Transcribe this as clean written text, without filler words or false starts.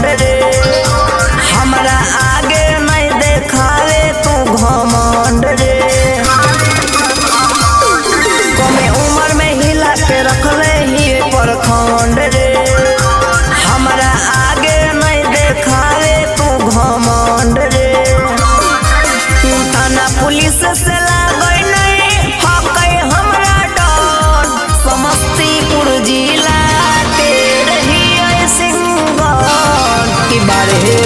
प्रखंड रे। हमरा आगे नहीं देखावे तू घमंड रे। कमे उम्र में हिला के रखले ही प्रखंड रे। हमरा आगे नहीं देखावे तू घमंड रे। थाना पुलिस से लागै नहीं हकै हमरा डर। समस्तीपुर जिला के रहियै सिंगर कि बारहे